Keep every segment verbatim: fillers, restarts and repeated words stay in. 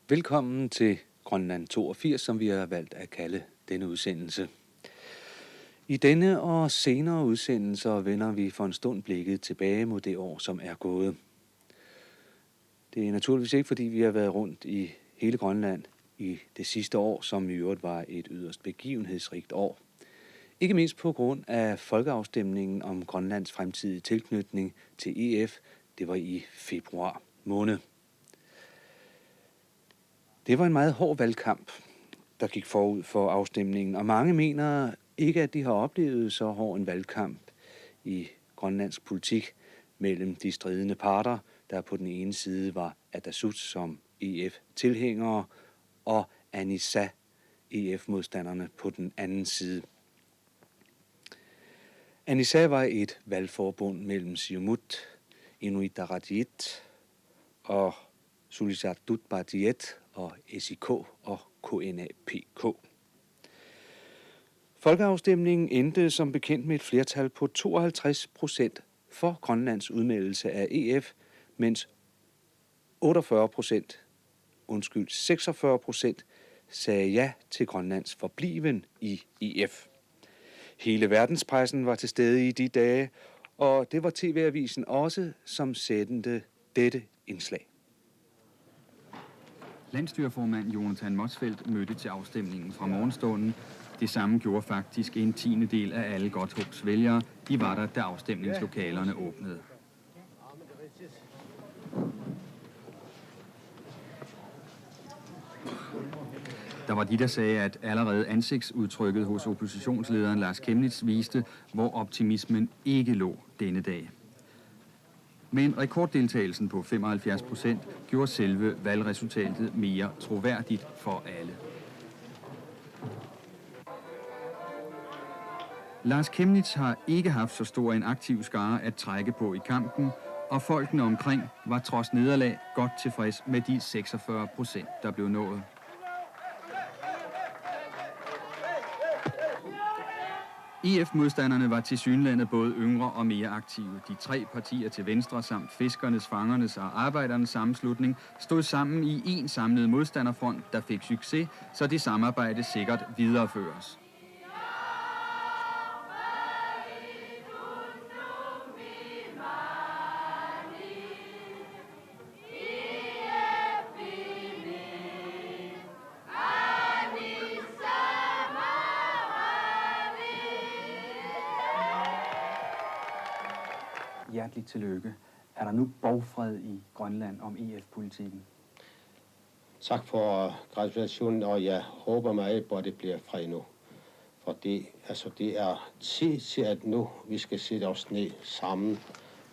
Velkommen til Grønland toogfirs, som vi har valgt at kalde denne udsendelse. I denne og senere udsendelser vender vi for en stund blikket tilbage mod det år, som er gået. Det er naturligvis ikke, fordi vi har været rundt i hele Grønland i det sidste år, som i øvrigt var et yderst begivenhedsrigt år. Ikke mindst på grund af folkeafstemningen om Grønlands fremtidige tilknytning til E F. Det var i februar måned. Det var en meget hård valgkamp, der gik forud for afstemningen, og mange mener ikke, at de har oplevet så hård en valgkamp i grønlandsk politik mellem de stridende parter, der på den ene side var Atassut som E F-tilhængere og Anisa, E F-modstanderne, på den anden side. Anisa var et valgforbund mellem Siumut, Inuit Ataqatigiit og Sulisartut Partiiat og S I K og K N A P K. Folkeafstemningen endte som bekendt med et flertal på tooghalvtreds procent for Grønlands udmeldelse af E F, mens otteogfyrre procent, undskyld, seksogfyrre procent sagde ja til Grønlands forbliven i E F. Hele verdenspressen var til stede i de dage, og det var T V-avisen også, som sendte dette indslag. Landsstyreformand Jonathan Motzfeldt mødte til afstemningen fra morgenstunden. Det samme gjorde faktisk en tiendedel af alle Godthåbs vælgere. De var der, da afstemningslokalerne åbnede. Der var de, der sagde, at allerede ansigtsudtrykket hos oppositionslederen Lars Chemnitz viste, hvor optimismen ikke lå denne dag. Men rekorddeltagelsen på femoghalvfjerds procent gjorde selve valgresultatet mere troværdigt for alle. Lars Chemnitz har ikke haft så stor en aktiv skare at trække på i kampen, og folkene omkring var trods nederlag godt tilfreds med de seksogfyrre procent, der blev nået. E F-modstanderne var tilsyneladende både yngre og mere aktive. De tre partier til venstre samt fiskernes, fangernes og arbejdernes sammenslutning stod sammen i en samlet modstanderfront, der fik succes, så det samarbejde sikkert videreføres. Hjertelig tillykke. Er der nu borgfred i Grønland om E F-politikken? Tak for gratulationen, og jeg håber meget på, at det bliver fred nu. For det, altså, det er tid til, at nu vi skal sætte os ned sammen,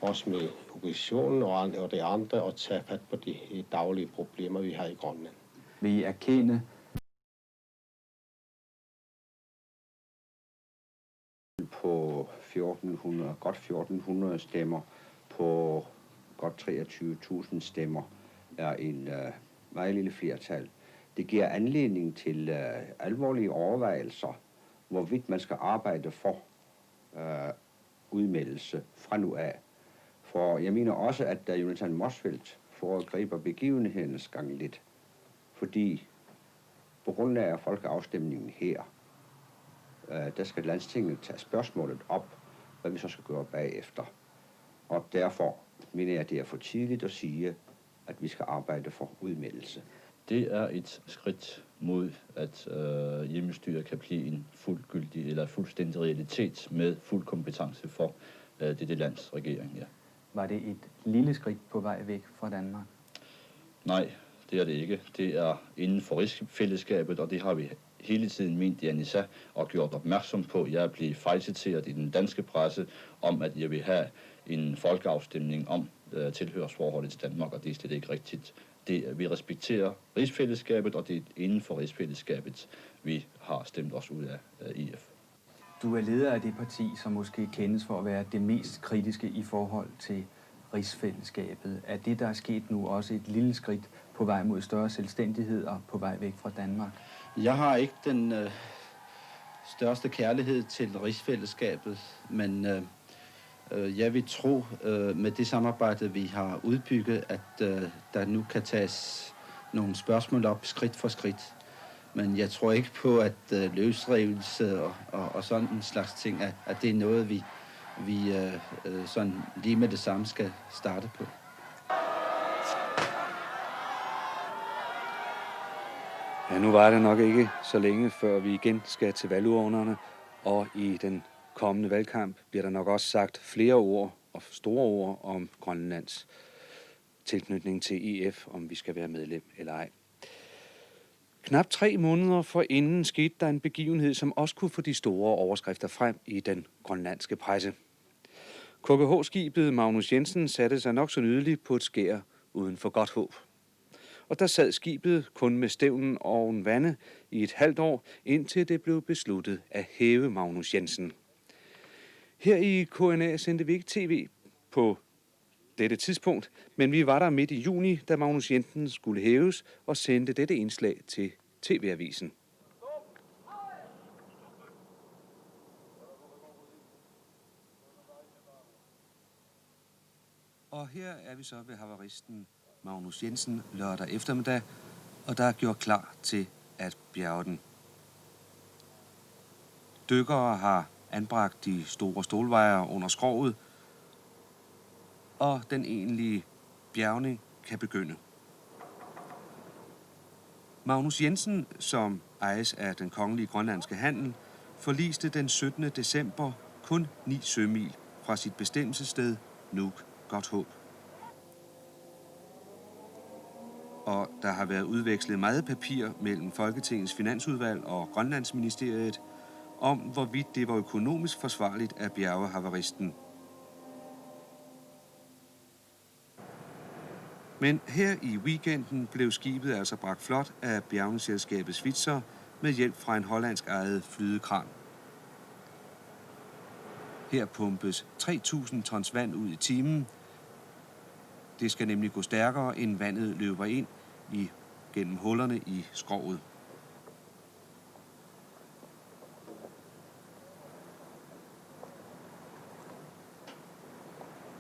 også med oppositionen og, og det andre, og tage fat på de daglige problemer, vi har i Grønland. Vil I erkende, på fjorten hundrede, godt fjorten hundrede stemmer på godt treogtyve tusind stemmer er en øh, meget lille flertal. Det giver anledning til øh, alvorlige overvejelser, hvorvidt man skal arbejde for øh, udmeldelse fra nu af. For jeg mener også, at da Jonathan Motzfeldt foregriber begivenhedernes gang lidt, fordi på grundlag af folkeafstemningen her, øh, der skal Landstinget tage spørgsmålet op, hvad vi så skal gøre bagefter. Og derfor mener jeg, at det er for tidligt at sige, at vi skal arbejde for udmeldelse. Det er et skridt mod, at øh, hjemmestyret kan blive en fuldgyldig eller fuldstændig realitet med fuld kompetence for øh, dette lands regering. Ja. Var det et lille skridt på vej væk fra Danmark? Nej, det er det ikke. Det er inden for rigsfællesskabet, og det har vi hele tiden ment i Anisa og gjort opmærksom på. Jeg er blevet fejlciteret i den danske presse om, at jeg vil have en folkeafstemning om øh, tilhørsforholdet til Danmark, og det er slet ikke rigtigt. Det, vi respekterer rigsfællesskabet, og det er inden for rigsfællesskabet, vi har stemt os ud af øh, E F. Du er leder af det parti, som måske kendes for at være det mest kritiske i forhold til rigsfællesskabet. Er det, der er sket nu, også et lille skridt på vej mod større selvstændighed og på vej væk fra Danmark? Jeg har ikke den øh, største kærlighed til rigsfællesskabet, men øh, øh, jeg vil tro øh, med det samarbejde, vi har udbygget, at øh, der nu kan tages nogle spørgsmål op skridt for skridt. Men jeg tror ikke på, at øh, løsrivelse og, og, og sådan en slags ting, at, at det er noget, vi, vi øh, øh, sådan lige med det samme skal starte på. Ja, nu var det nok ikke så længe, før vi igen skal til valgurnerne, og i den kommende valgkamp bliver der nok også sagt flere ord og store ord om Grønlands tilknytning til E F, om vi skal være medlem eller ej. Knap tre måneder forinden skete der en begivenhed, som også kunne få de store overskrifter frem i den grønlandske presse. K G H-skibet Magnus Jensen satte sig nok så nydeligt på et skær uden for Godthåb. Og der sad skibet kun med stævnen oven vande i et halvt år, indtil det blev besluttet at hæve Magnus Jensen. Her i K N A sendte vi ikke T V på dette tidspunkt, men vi var der midt i juni, da Magnus Jensen skulle hæves, og sendte dette indslag til T V-avisen. Og her er vi så ved havaristen Magnus Jensen lørdag eftermiddag, og der er gjort klar til at bjerge den. Dykkere har anbragt de store stålwire under skroget, og den egentlige bjergning kan begynde. Magnus Jensen, som ejes af Den Kongelige Grønlandske Handel, forliste den syttende december kun ni sømil fra sit bestemmelsessted, Nuuk Godthåb. Og der har været udvekslet meget papir mellem Folketingets Finansudvalg og Grønlandsministeriet om, hvorvidt det var økonomisk forsvarligt at bjerge havaristen. Men her i weekenden blev skibet altså bragt flot af bjergningsselskabet Svitzer med hjælp fra en hollandsk ejet flydekran. Her pumpes tre tusind tons vand ud i timen. Det skal nemlig gå stærkere, end vandet løber ind i gennem hullerne i skroget.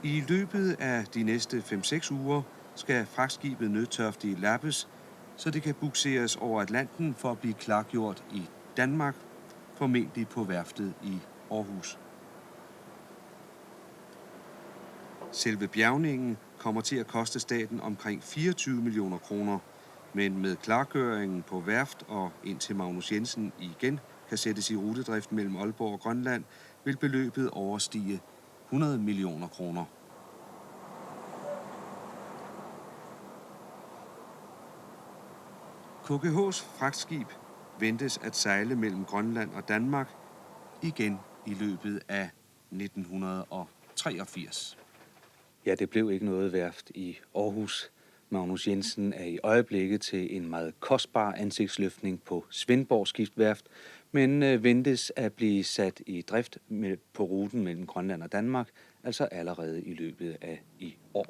I løbet af de næste fem-seks uger skal fragtskibet Nødtørftig lappes, så det kan bugseres over Atlanten for at blive klargjort i Danmark, formentlig på værftet i Aarhus. Selve bjergningen kommer til at koste staten omkring fireogtyve millioner kroner, men med klargøringen på værft og indtil Magnus Jensen igen kan sættes i rutedrift mellem Aalborg og Grønland, vil beløbet overstige hundrede millioner kroner. K G H's fragtskib ventes at sejle mellem Grønland og Danmark igen i løbet af nitten hundrede og treogfirs. Ja, det blev ikke noget værft i Aarhus. Magnus Jensen er i øjeblikket til en meget kostbar ansigtsløftning på Svendborg Skibsværft, men øh, ventes at blive sat i drift med, på ruten mellem Grønland og Danmark, altså allerede i løbet af i år.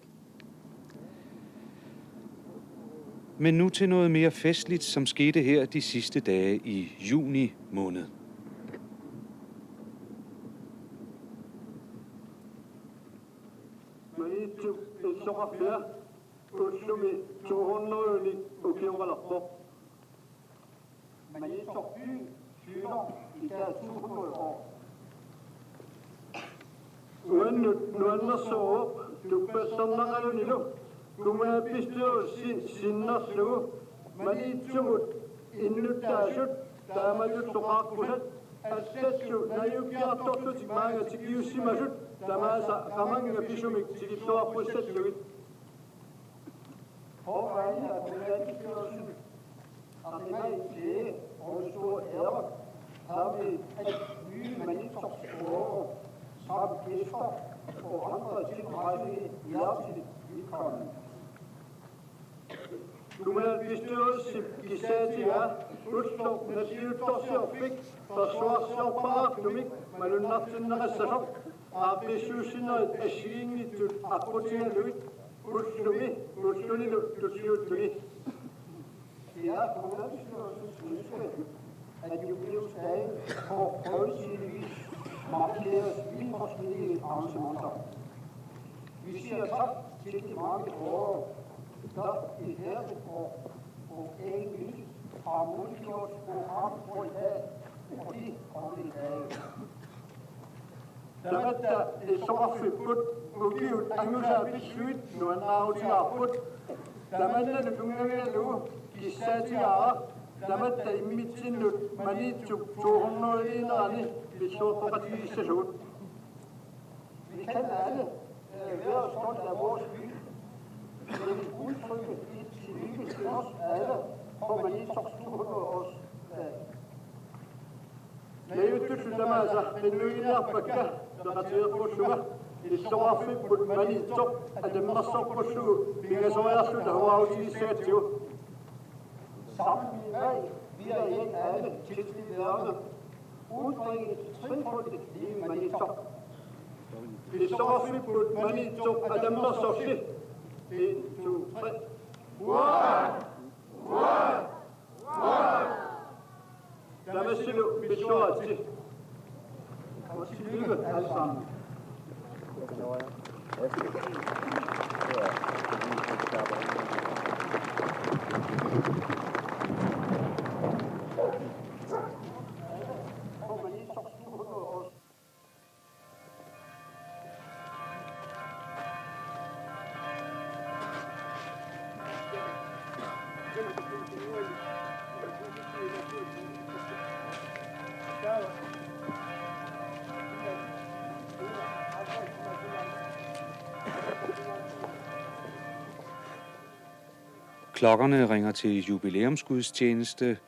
Men nu til noget mere festligt, som skete her de sidste dage i juni måned. Maniitsoq illoqarfia ullumi to hundrede ukioqalerpoq. Maniitsoq Fyn fylder i dag to hundrede år. Uannut nuannersuuvoq tuppassornaqalunilu kommunalbestyrelsi sinnerlugu Maniitsumut innuttaasut taamatullu qaaqqusat allallu najukkiartorlutik maanga tikiussimasut tamaasa qamannga pisumik tikilluarpussallugit. Hårdvejle af kommunalbestyrelsen. Aqimai Klage, Rundstue Ærø, har vi et nye Maniitsoq sprog, samt gæster og andre tilrejsende hjerteligt velkommen. Kommunalbestyrelsip kissaativaa ulloq nassiuttorsiorfik persuarsiorparaartumik malunnartinneqassasoq aaqqissuussinerit assigiinngitsut aqqutigalugit ullumi ullunilu tulliuttuni. Det er kommunalbestyrelsens ønske, at jubilæumsdagen på højtidelig vis markeres i forskellige arrangementer. Vi siger tak til de mange borgere, der et herligt år På engelsk har muliggjort program på i dag, og det holder i dag. Tamatta illoqarfipput ukiut angusaat pillugu nuannaarutigaarput. Tamanna tunngavigalugu kissaatigaara tamatta immitsinnut Maniitsup to hundrede-iinerani pilluartoqatigiissagut. Vi kan alle øh, være stolt af vores by. Jeg vil udtrykke et tillykke til os alle på Maniitsoq to hundrede årsdag. Najuuttut tamaasa qinnuiginiarpakka peqatigeqqussuga illoqarfipput Maniitsoq atammersorpullugu pingasoriarluta huaarutigissagatsigu. Sammen med mig vil jeg alle tilstedeværende udbringe et trefoldigt leve Maniitsoq. Illoqarfipput Maniitsoq atammersorsi. En, to, tre. Hurra! Hurra! Hurra! Tamassi pilluaritsi. Og tillykke alle sammen. Klokkerne ringer til jubilæumsgudstjeneste,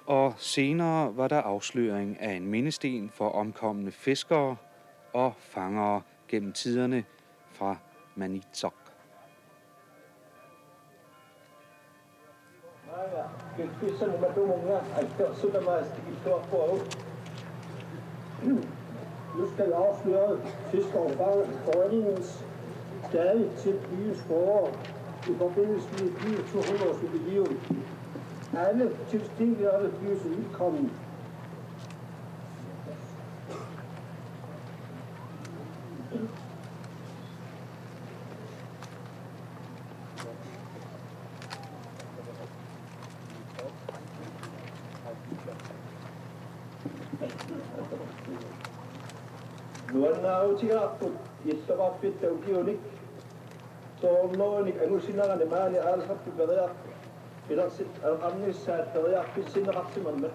og senere var der afsløring af en mindesten for omkomne fiskere og fangere gennem tiderne fra Maniitsoq. Maanga piffissami matumunnga attorsuta maastikilluarpugut. Nu skal afsløret Fiskerforeningens gave til byens borgere i forbindelse med byens to hundrede års jubilæum. Alle tilstedeværende bydes velkommen. Nuannaarutigaarput illoqarfitta ukiunik to hundredenik angusinerani maani aalisartut periar-, pilersit aqqarnissaat periarfissinneqarsimammat.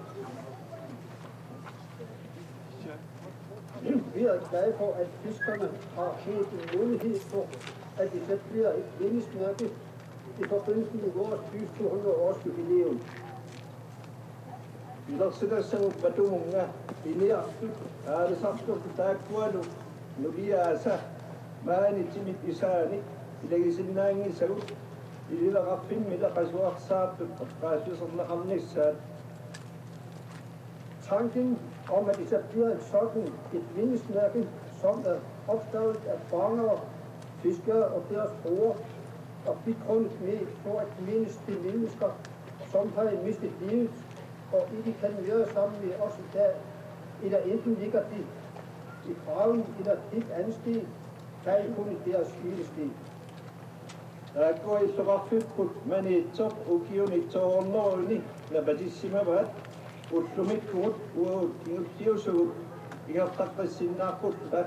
Vi er glade for, at fiskerne har fået en mulighed for at etablere et mindesmærke i forbindelse med vores bys to hundrede års jubilæum. Pilersitassagut matumunnga inuiattut aalisartut taakkualu nuliaasa maani timip isaani ilagisinnaanngissagut ililaqarfimmi qasuersaartut eqqaassuserneqarnissaat. Tanken om at etablere et sådan et mindesmærke, som er opstaldet af fangere, fiskere og deres fruer, og begrundet med for at mindes de mennesker, som har mistet livet og ikke kan være sammen med os i dag, eller enten ligger de i graven eller et helt andet sted, der er fundet deres hvilested. Taakku illoqarfipput Maniitsoq ukiuni to hundredeni napatissimavaat ullumikkumut uagut kingulliusugut ingerlaqqissinnaarpulluta.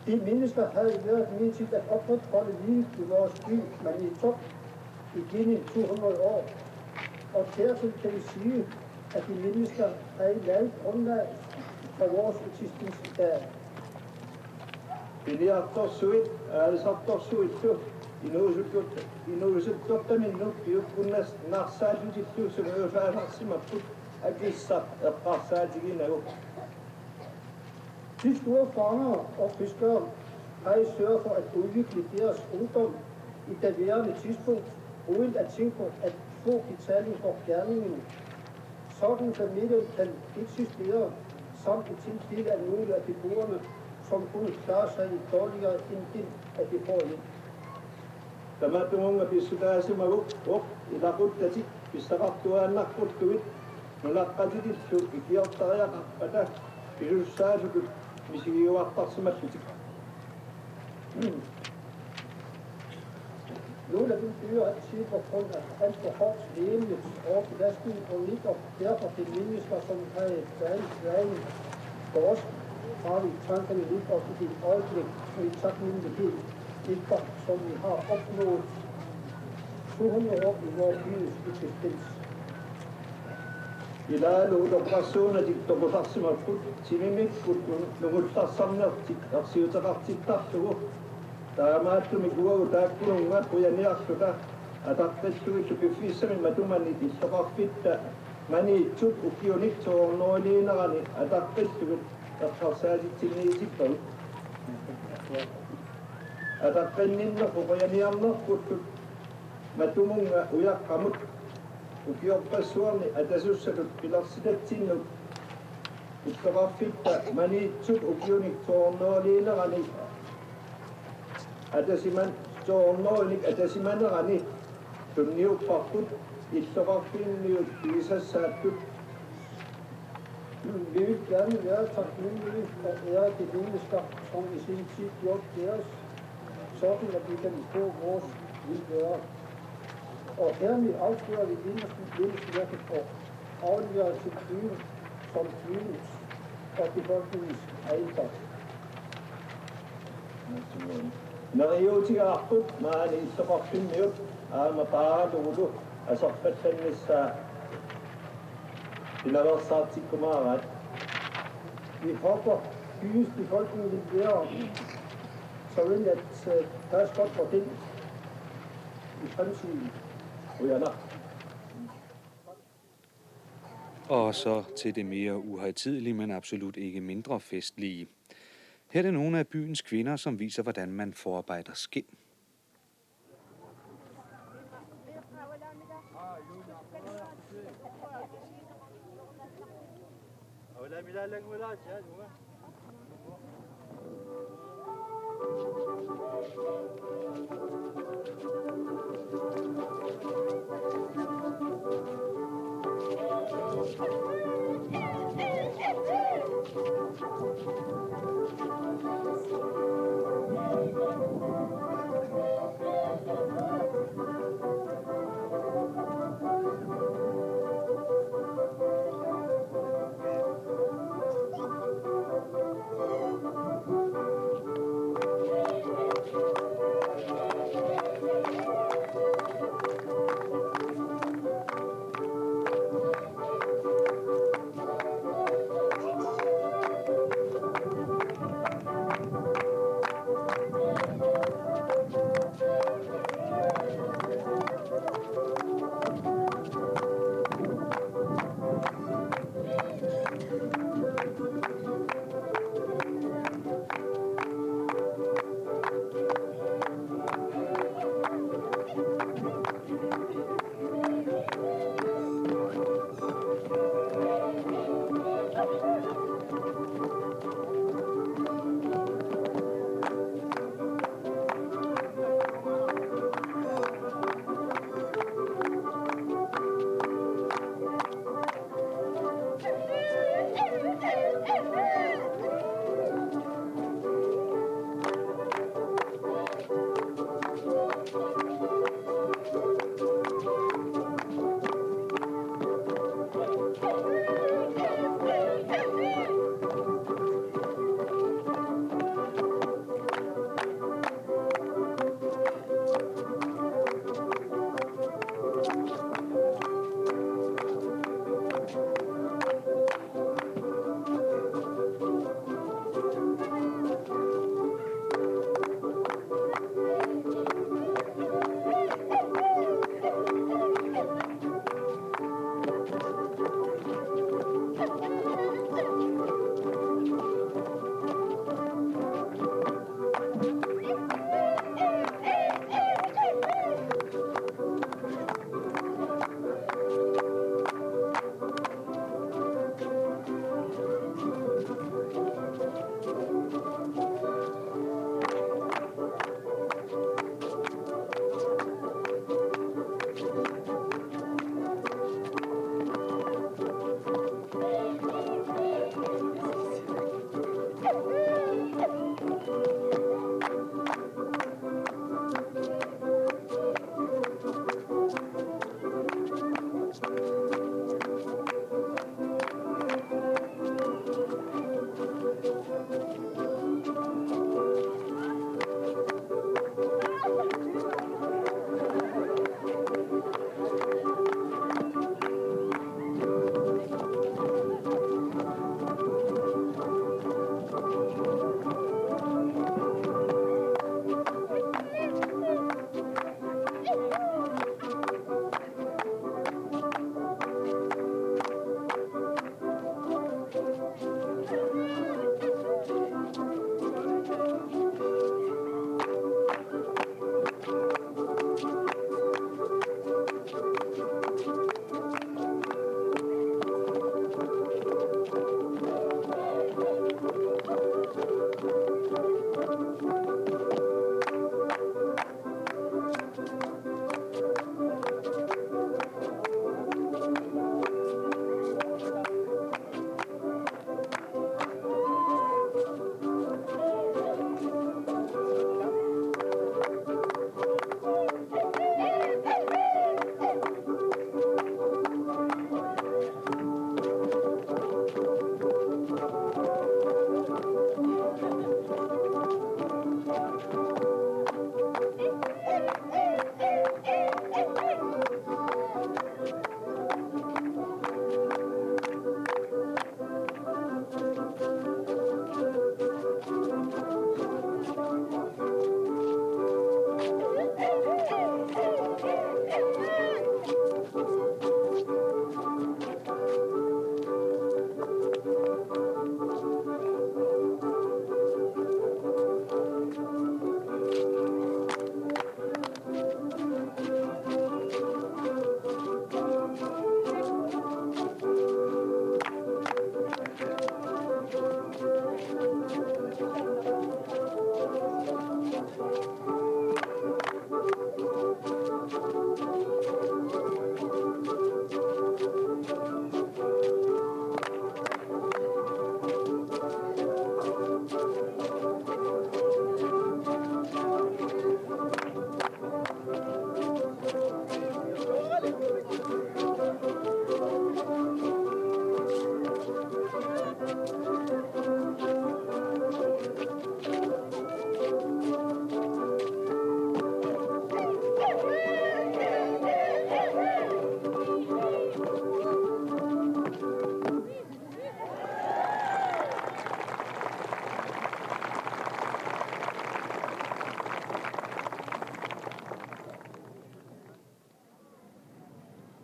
De mennesker havde været med til at opretholde livet i vores by Maniitsoq igennem to hundrede år, og dertil kan vi sige, at de mennesker havde lagt grundlag for vores eksistens i dag. Inuiartorsuit aalisartorsuillu inuusuttu-, inuusuttortaminnut piukkunnarsaassutillu sungiusaannarsimapput akissaq eqqarsaatiginagu. De store fangere og fiskere har sørget for at udvikle deres ungdom i daværende tidspunkt, uden at tænke på at få betaling for gerningen. Sådan familien kan eksistere, samt en del af nogle af beboerne, som kunne klare sig dårligere end den af beboerne. Tamatumunnga pissutaasimagukkit ilaquttatik pissaqartuaannarpulluit nunaqqatitillu ikiortariaqarpata pisussaasutut misigiuartarsimallutik. Nogle af dem dør altid på grund af alt for hårdt levende overbelastning og lider derfor det mennesker, som har et vanligt vand. For os har vi tankerne lidt op i det øjeblik, og i taknemmelighed, ikke som vi har opnået to hundrede år i vores livs eksistens. Ilaalu utoqqarsuunatik toqutarsimapput timimikkut nungullarsarnertik ersiuteqartittarlugu. Taamaattumik uagut taakkununnga qujaniarluta ataqqillugillu piffissami matumanit illoqarfitta Maniitsup ukiunik to hundrede-liinerani ataqqillugit eqqarsaatitsinniitikkagut. Ataqqinninneq qujaniarnerput matumunnga ujaqqamut ukiorpassuarni atasussatut pilersitatsinnut illoqarfitta Maniitsup ukiunik to hundrede-liinerani atasiman-, to hundrede-nik atasimanerani tunniupparput illoqarfimmiut pigisassaattut. Vi vil gerne være taknemmelige og ære de mennesker, som i sin tid gjorde deres, sådan at vi kan få vores vil være. Og hermed afslutter vi mindesmærket og afleverer til byen som byens og befolkningens ejendom. Neriuutigaarput maani illoqarfimmiut aamma paaralugulu aserfallannissaa pinaveersaartikkumaaraat. Vi håber, byens befolkning vil være, så vil at øh, passe godt på den i fremtiden. Qujanaq. Og så til det mere uhøjtidelige, men absolut ikke mindre festlige. Her er det nogle af byens kvinder, som viser, hvordan man forarbejder skind.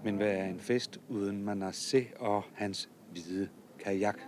Men hvad er en fest uden Manasseh og hans hvide kajak?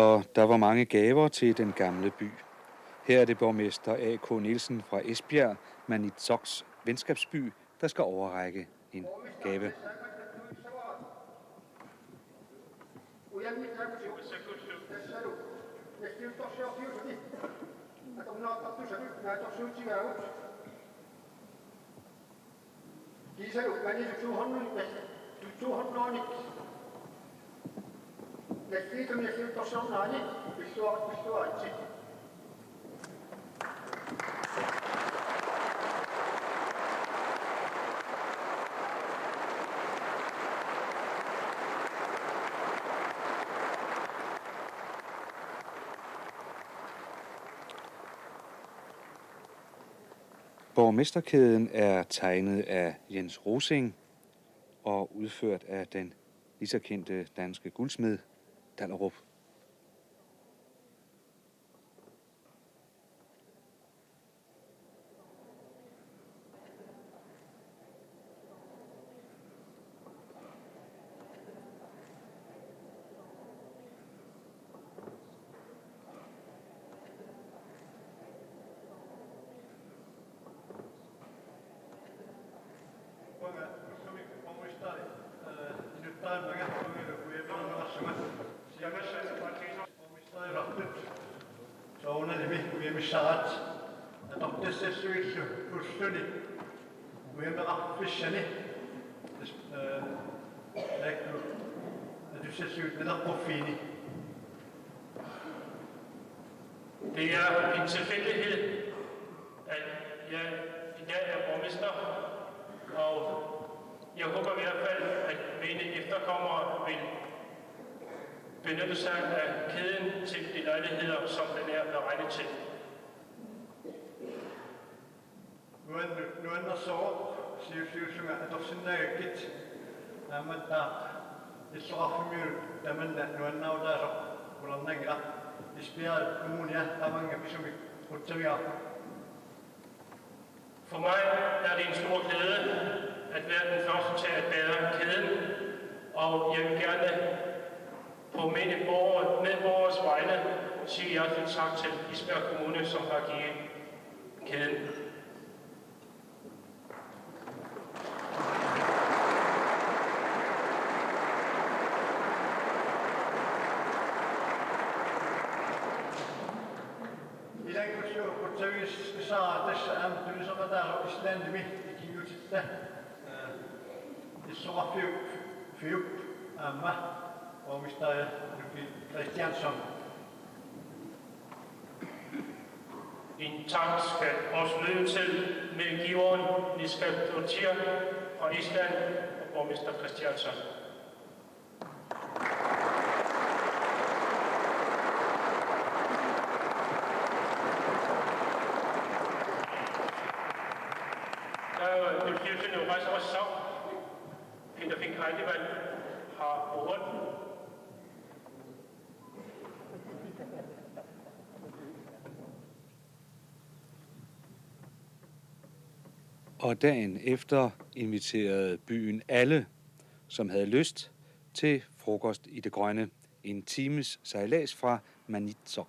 Og der var mange gaver til den gamle by. Her er det borgmester A K Nielsen fra Esbjerg, Maniitsoqs venskabsby, der skal overrække en gave. Kiisalu maniitsoq to hundrede, to hundrede. Nassiittumik nassiittorsiornerani pilluar-, pilluaritsi. Borgmesterkæden er tegnet af Jens Rosing og udført af den lige så kendte danske guldsmed Dahlerup. Soorunalimi uiamissaraat atortassassuillu ulluni uiameqarfissani tas-, øh, taakku atussassuit naleqquffiini. Det er en tilfældighed, at jeg i dag er borgmester, og jeg håber i hvert fald, at mine efterkommere vil benytte sig af kæden til de lejligheder, som den er beregnet til. Nuan-, nuannersoq siulliullunga atorsinnaagakkit, aammattaaq illoqarfimmiut tamanna nuannaarutaasoq qularnanngilaq. Esbjerg Kommunia tamanna pisumik qutsavigaarput. For mig er det en stor glæde at være den første til at bære kæden, og jeg vil gerne på mine borgere, medborgeres vegne sige hjertelig tak til Esbjerg Kommune, som har givet kæden. Ilanngullugit qutsavigissaaq tassa aamma tuniseqataasoq Islandimi ikinngutilluta, øh, illoqarfiup Fiup aamma borgmesteria Nuki Kristiansson. En tak skal også lyde til medgiveren Niska Dottir fra Island og borgmester Kristiansson. Der er jo en bestyrelse, der rejser sig op. Peter Fink Heidevald har ordet. Og dagen efter inviterede byen alle, som havde lyst, til frokost i det grønne, en times sejlads fra Maniitsoq.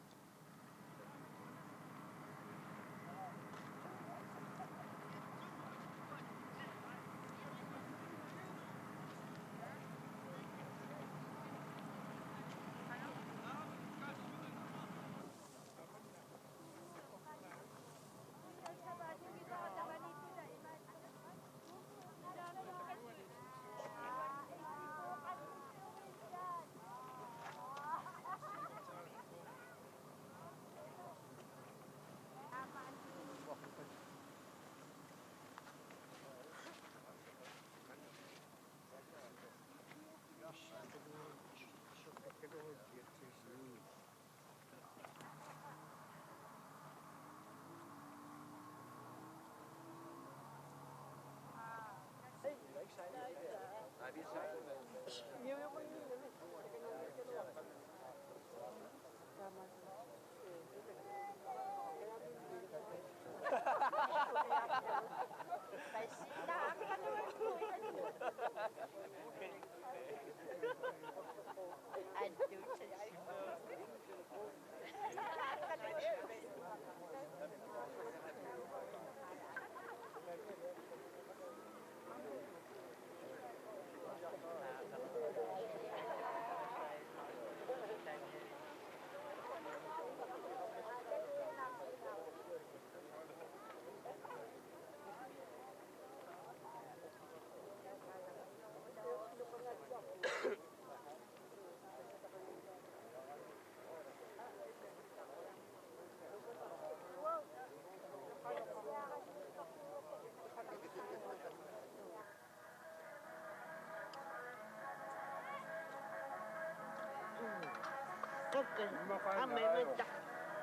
Aamma imaattoq.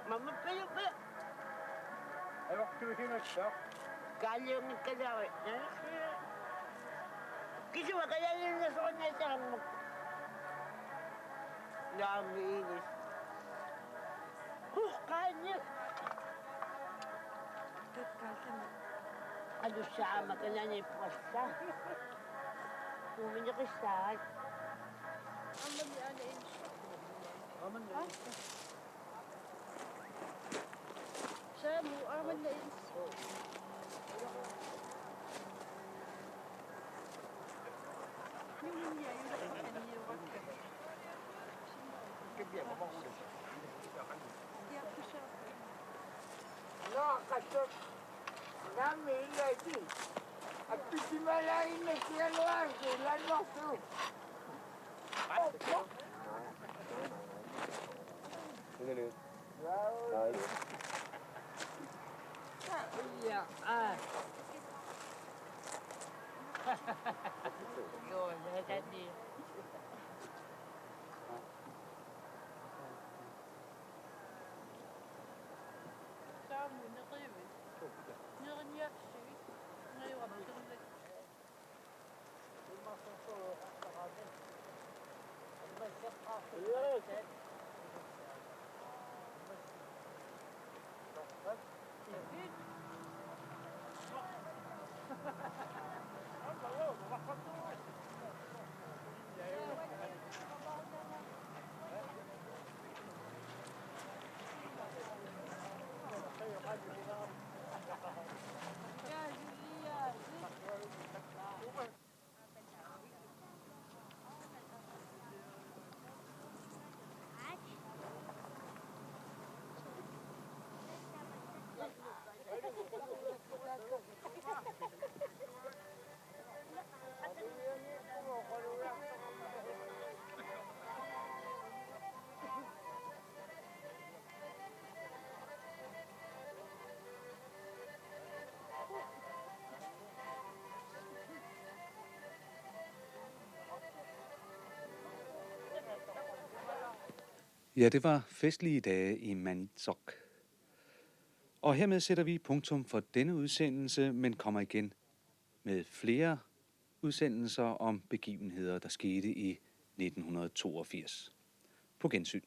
Mamma piupi. Ajortuusimassaaq. Kaaliunngikkalaarit. Kisianni kalaaliunnasoqanngittarmut. Naamik. Huh, qaanni. Alussaama kanani puassa. Kumineqissaat. Samu amanna ins. Numinnia yulaqaniurakka. Kiapisa. Naa, qassut. Naamik ilaati. Appisimalaannassialuaasi ilannorsu. Hej. Samu neriuit. Neriniarsui. Najua pitornak. Ja, det var festlige dage i Maniitsoq. Og hermed sætter vi punktum for denne udsendelse, men kommer igen med flere udsendelser om begivenheder, der skete i nitten hundrede toogfirs. På gensyn.